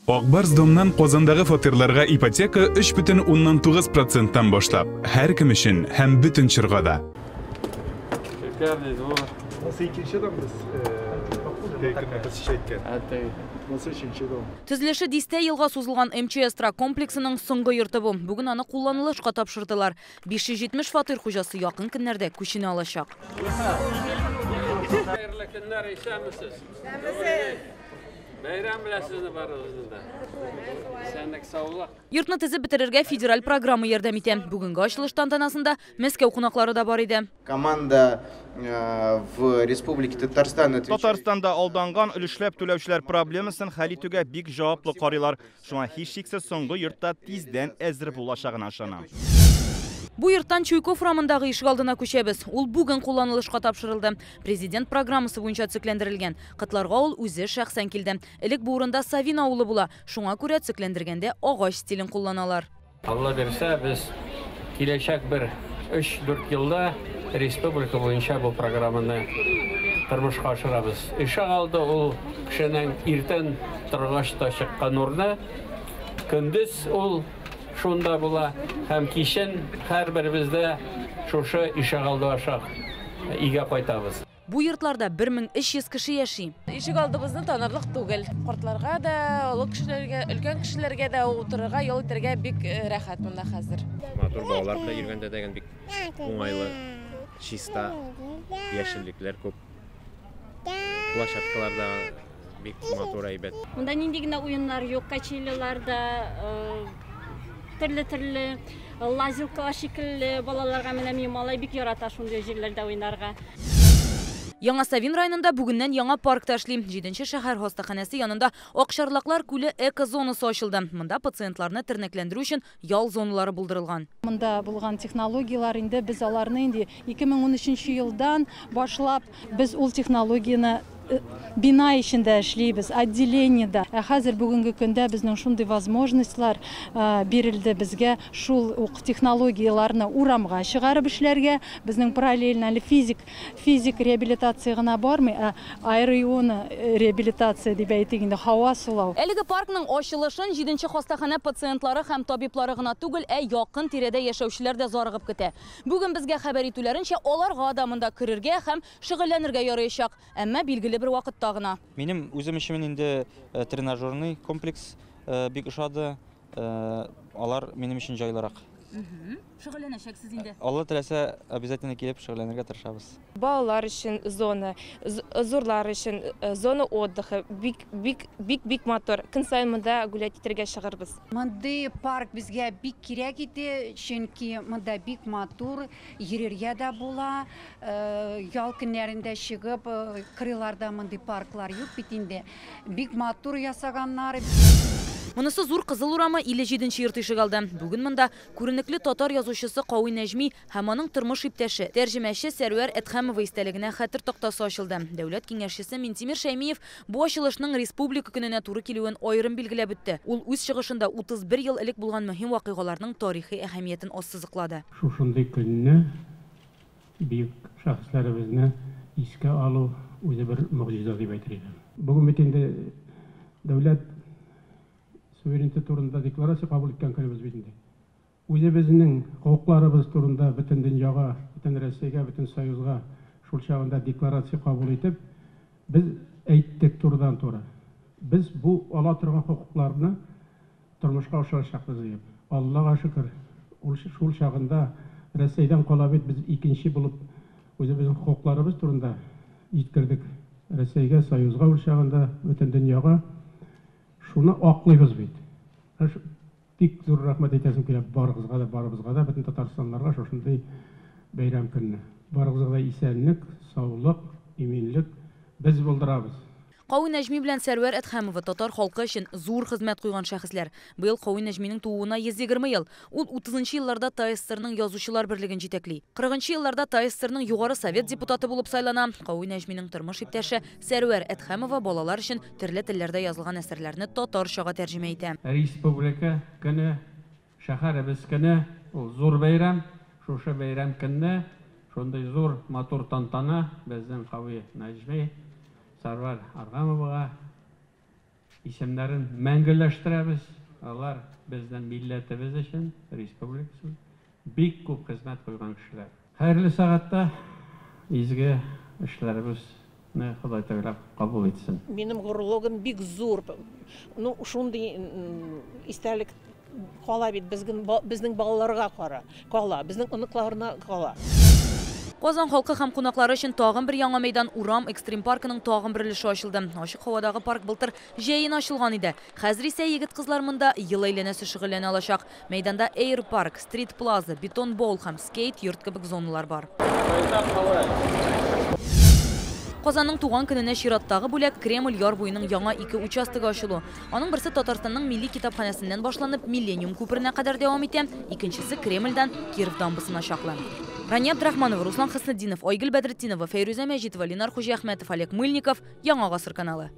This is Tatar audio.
Ак Барс Домнан Казандагы фатирларга ипотека 3,9 проценттан башлап, һәркем өчен һәм бөтен чорга да. Шикарный двор. Монысы икенче дом без посещать. Монысы өченче дом. Төзелеше дистә елга сузылган МЧС торак комплексының соңгы йорты бу. Бүген аны кулланылышка тапшырдылар. 570 фатир хуҗасы якын көннәрдә күченә алачак. Хәерле көннәр, исәнмесез. Бәйрәм белән сезне барыгызны да. Исәнлек, саулык. Йортны төзеп бетерергә федераль программа ярдәм итә. Бүгенге ачылыш тантанасында Мәскәү кунаклары да бар иде. Команда в Республике Татарстан отвечает. Татарстанда алданган өлешләп түләүчеләр проблемасын хәл итүгә бик җаваплы карыйлар. Шуңа һичшиксез соңгы йортта тиздән әзер булачагына ышанам. Бу йорттан Чуйков урамындагы ишегалдына күчәбез. Ул бүген кулланылышка тапшырылды. Президент программасы буенча төзекләндерелгән. Котларга ул үзе шәхсән килде. Элек бу урында Савин авылы була. Шуңа күрә төзекләндергәндә агач стилен кулланалар. Алла бирсә, без киләчәк бер 3-4 елда республика буенча бу программаны тормышка ашырабыз. Ишегалды ул кешенең иртән торгач та чыккан урыны, көндез ул шунда була һәм кичен һәрберебездә шушы ишегалды аша өйгә кайтабыз. Бу йортларда 1300 кеше яши. Ишегалдыбызны танырлык түгел. Картларга да, олы кешеләргә, өлкән кешеләргә дә утырырга, ял итәргә бик рәхәт монда хәзер. Матур балалар белән йөргәндә дә бик уңайлы, чиста, яшеллекләр күп. Площадкалар да бик матур, әйбәт. Монда нинди генә уеннар юк, качелялар да, төрле-төрле лазилкалар шикелле балаларга менә минем малай бик ярата шундый җирләрдә уйнарга. Яңа Савин районында бүгеннән яңа парк та эшли. 7нче шәһәр хастаханәсе янында Акчарлаклар күле эко-зонасы ачылды. Монда пациентларны тернәкләндерү өчен ял зоналары булдырылган. Монда булган технологияләр инде без аларны инде 2013 елдан башлап без ул технологияне бина эчендә эшлибез, отделениедә. Ә хәзер бүгенге көндә безнең шундый возможностьлар бирелде безгә шул ук технологияләрне урамга чыгарып эшләргә. Безнең параллельно әле физик реабилитация гына бармый, ә аэроиона реабилитация дип әйтик инде, һава сулау. Әлеге паркның ачылышын 7нче хастаханә пациентлары һәм табиблары гына түгел, ә якын тирәдә яшәүчеләр дә зарыгып көтә. Бүген безгә хәбәр итүләренчә, аларга да монда керергә һәм шөгыльләнергә ярыячак, әмма билгеле бер вакытта гына. Минем үзем өчен инде тренажерный комплекс бик ошады. Алар минем өчен җайлырак. Шөгыльләнәчәксез инде. Алла теләсә, обязательно килеп шөгыльләнергә тырышабыз. Балалар өчен зона, зурлар өчен зона отдыха бик, бик, бик, бик матур. Көн саен монда гулять итәргә чыгарбыз. Мондый парк безгә бик кирәк иде, чөнки монда бик матур, йөрергә дә була. Ял көннәрендә чыгып, кырыйларда мондый парклар юк бит инде. Бик матур ясаганнар. Монысы Зур Кызыл урамы 57нче йорт ишегалды. Бүген монда күренекле татар язучысы Кави Нәҗми һәм аның тормыш иптәше, тәрҗемәче Сәрвәр Әдһәмова истәлегенә хәтер тактасы ачылды. Дәүләт киңәшчесе Минтимер Шәймиев бу ачылышның республика көненә туры килүен аерым билгеләп үтте. Ул үз чыгышында 31 ел элек булган мөһим вакыйгаларның тарихи әһәмиятен ассызыклады. Шушындый көнне бөек шәхесләребезне искә алу үзе бер могҗиза дип әйтер идем. Бүген бит инде дәүләт суверенитет турында декларация кабул иткән көнебез бит инде. Үзебезнең хокукларыбыз турында бөтен дөньяга, бөтен Россиягә, бөтен Союзга шул чагында декларация кабул итеп, без әйттек турыдан-туры. Без бу ала торган хокукларны тормышка ашырачакбыз дип. Аллага шөкер, ул шул чагында Россиядән кала бит без икенче булып үзебезнең хокукларыбыз турында җиткердек. Россиягә, Союзга ул чагында, бөтен дөньяга шуны аклыйбыз бит. Бик зур рәхмәт әйтәсем килә барыгызга да, барыбызга да, бөтен татарстанларга шушындый бәйрәм көнне. Барыгызга да исәнлек, саулык, иминлек без булдырабыз. Кави Нәҗми белән Сәрвәр Әдһәмова татар халкы өчен зур хезмәт куйган шәхесләр. Быел Кави Нәҗминең тууына 120 ел. Ул 30 елларда ТАССРның язучылар берлеген җитәкли. 40 елларда ТАССРның Югары Совет депутаты булып сайлана. Кави Нәҗминең тормыш иптәше Сәрвәр Әдһәмова балалар өчен төрле телләрдә язылган әсәрләрне татарчага тәрҗемә итә. Республика көне, шәһәребез көне, ул зур бәйрәм. Шушы бәйрәм көнне шундый зур матур тантана безнең Кави Нәҗми Сәрвәр Әдһәмовага Исемнәрен мәңгеләштерәбез. Алар безнең милләтебез өчен, республика өчен бик күп хезмәт куйган кешеләр. Хәерле сәгатьтә изге эшләребезне Ходай Тәгалә кабул итсен. Минем горурлыгым бик зур. Ну, шундый истәлек кала бит безнең безнең балаларга кара, кала, безнең оныкларына кала. Казан халкы һәм кунаклары өчен тагын бер яңа мәйдан Урам экстрим паркының тагын бер өлеше ачылды. Ачык һавадагы парк былтыр җәен ачылган иде. Хәзер исә егет-кызлар монда ел әйләнәсе шөгыльләнә алачак. Мәйданда Air Park, Street Plaza, Бетон Боул һәм скейт йорт кебек зоналар бар. Казанның туган көненә чираттагы бүләк Кремль яр буеның яңа ике участогы ачылу. Аның берсе Татарстанның милли китапханәсеннән башланып Миллениум күперенә кадәр дәвам итә, икенчесе Кремльдән Киров дамбасына чаклы. Рания Абдрахманова, Руслан Хөснетдинов, Айгөл Бәдретдинова, Фәйрүзә Мәҗитова, Ленар Хуҗиәхмәтов, Олег Мыльников, Яңа гасыр каналы.